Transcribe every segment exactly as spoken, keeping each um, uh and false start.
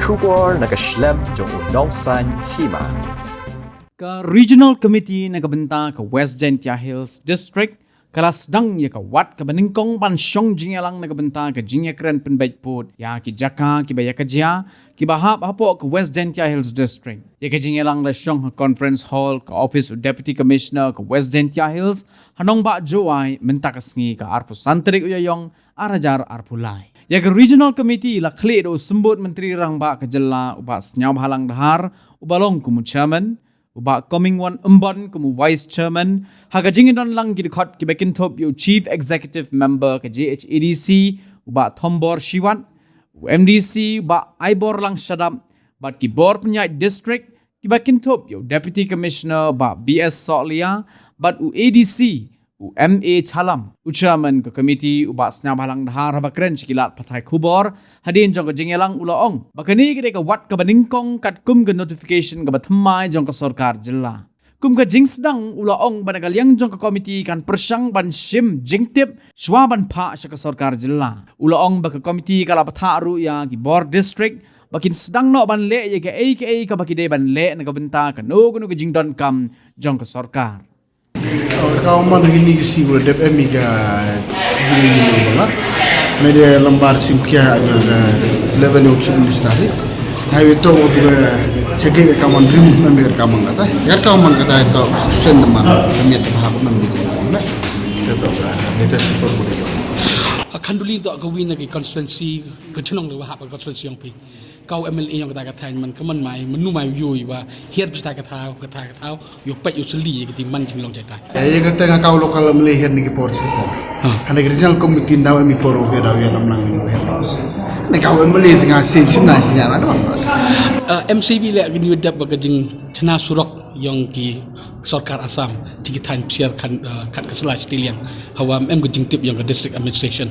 Khubor na ka shlem jong u Nongsaiñ Hima. Ka Regional Committee na ka bynta ka West Jaintia Hills District ka la sdang ïa ka wat kaba nyngkong ban shong jingïalang na ka bynta ka jingïakren pynbeit pud ïa ki jaka kiba ïa ka jia kiba hap hapoh ka West Jaintia Hills District. Ïa ka jingïalang la shong ha Conference Hall ka office u Deputy Commissioner ka West Jaintia Hills ha Nongbah Jowai mynta ka sngi ka arphew san tarik u Ïaïong ar hajar arphew lai. Ïa ka Regional Committee la khlieh da u Symbud Myntri Rangbah ka Jylla u Bah Sniawbhalang Dhar uba long kum u Chairman, u Bah Comingone Ymbon kum u Vice Chairman, ha ka jingdon lang ki dkhot kiba kynthup ïa u Chief Executive Member ka J H A D C u Bah Thombor Shiwat, u M D C u Bah Aiborlang Shadap, bad ki bor pynïaid district kiba kynthup ïa u Deputy Commissioner Bah B S Sohliya bad u A D C u M A Chalam. U Chairman ka Committee u Bah Sniawbhalang Dhar haba kren sha ki lad pathai khubor hadien jong ka jingïalang u la ong ba kane ka dei ka wat kaba nyngkong katkum ka notification kaba thymmai jong ka sorkar jylla. Kum ka jingsdang u la ong ba na ka liang jong ka committee kan pyrshang ban shim jingtip shuwa ban phah sha ka sorkar jylla. U la ong ba ka committee ka la bthah ruh ïa ki bor district ba kin sdang noh ban leh ïa kaei kaei kaba ki dei ban leh na ka bynta kano kano ka jingdonkam jong ka sorkar. Ka man kini ki si ko dep em ka dini ni bala. Mede lambar sim kia ada level yang cukup mustahil. Hai itu ko juga cekik ka man rim man ka man kata. Ya ka man kata itu sen man kami tak faham man di ko. Kita tak ada super boleh. Khanduli to ka win ki constituency ka chnong le wahap ka constituency yang pi. Kau M L A yang kata kata man ka man mai menu mai yui wa hiar pista kata kata kata yo pet yo seli kati man jinglong jai ta. Ya kata nga kau local M L A hiar ni ki por si por. Ha. Hana ki regional committee daw mi por ke daw ya lam nang ni hiar. Ni kau M L A tengah sin sin na sin ya na. M C B le kini dap ba ka jing chna surok yang ki sorkar Assam ti ki than chiar kan kat ka sela chitiliang hawa em ka jingtip yang ka district administration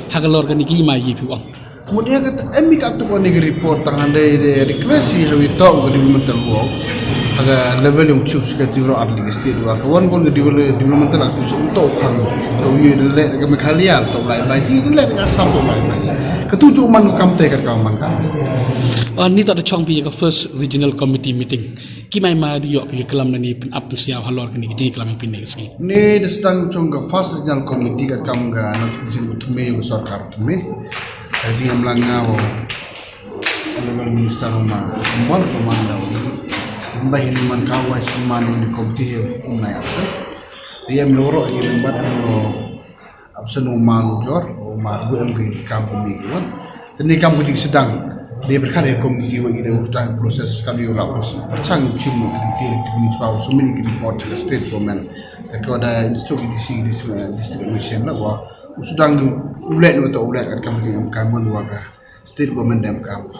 ha ka lor ka ni ki ma yi pi wang. Kemudian kata em ka tu ni report tang handai de request hi hawi tau ka developmental works ha ka level yang chu ka ti ro arli ka state wa ka wan kon ka developmental activity untuk kan to yi de le ka Meghalaya to lai bai ti de le ka Assam to lai bai ka tu ju man kam te ka ka man ka. Ni ta da chong pi ka first regional committee meeting. Ki mai ma du yok pi klam na ni pyn ap pyn siaw halor ka ni ki jing klam yang pyn ne sngi. Ni da stang chung ka first regional committee ka kam ka na sku jing utme ka sorkar utme. Ka jing am lang nga wo. Honorable Minister ma kumbal ko man da wo. Ba hin man ka wa si man ni committee he um na ya. Yem loro yem bat no. Absen u ma lu jor u ma bu em ki kam ko mi ki wan. Teni kam ko jing sedang. Dia berkat ya kom ki wan ida u tang proses kami u la proses. Perchang chim ki ki ni chwa u sumini ki report ke state government. Ke ko da institut ki si district mission la wa. U sedang u lek no to u lek kam jing kam wan wa ka state government dem kam.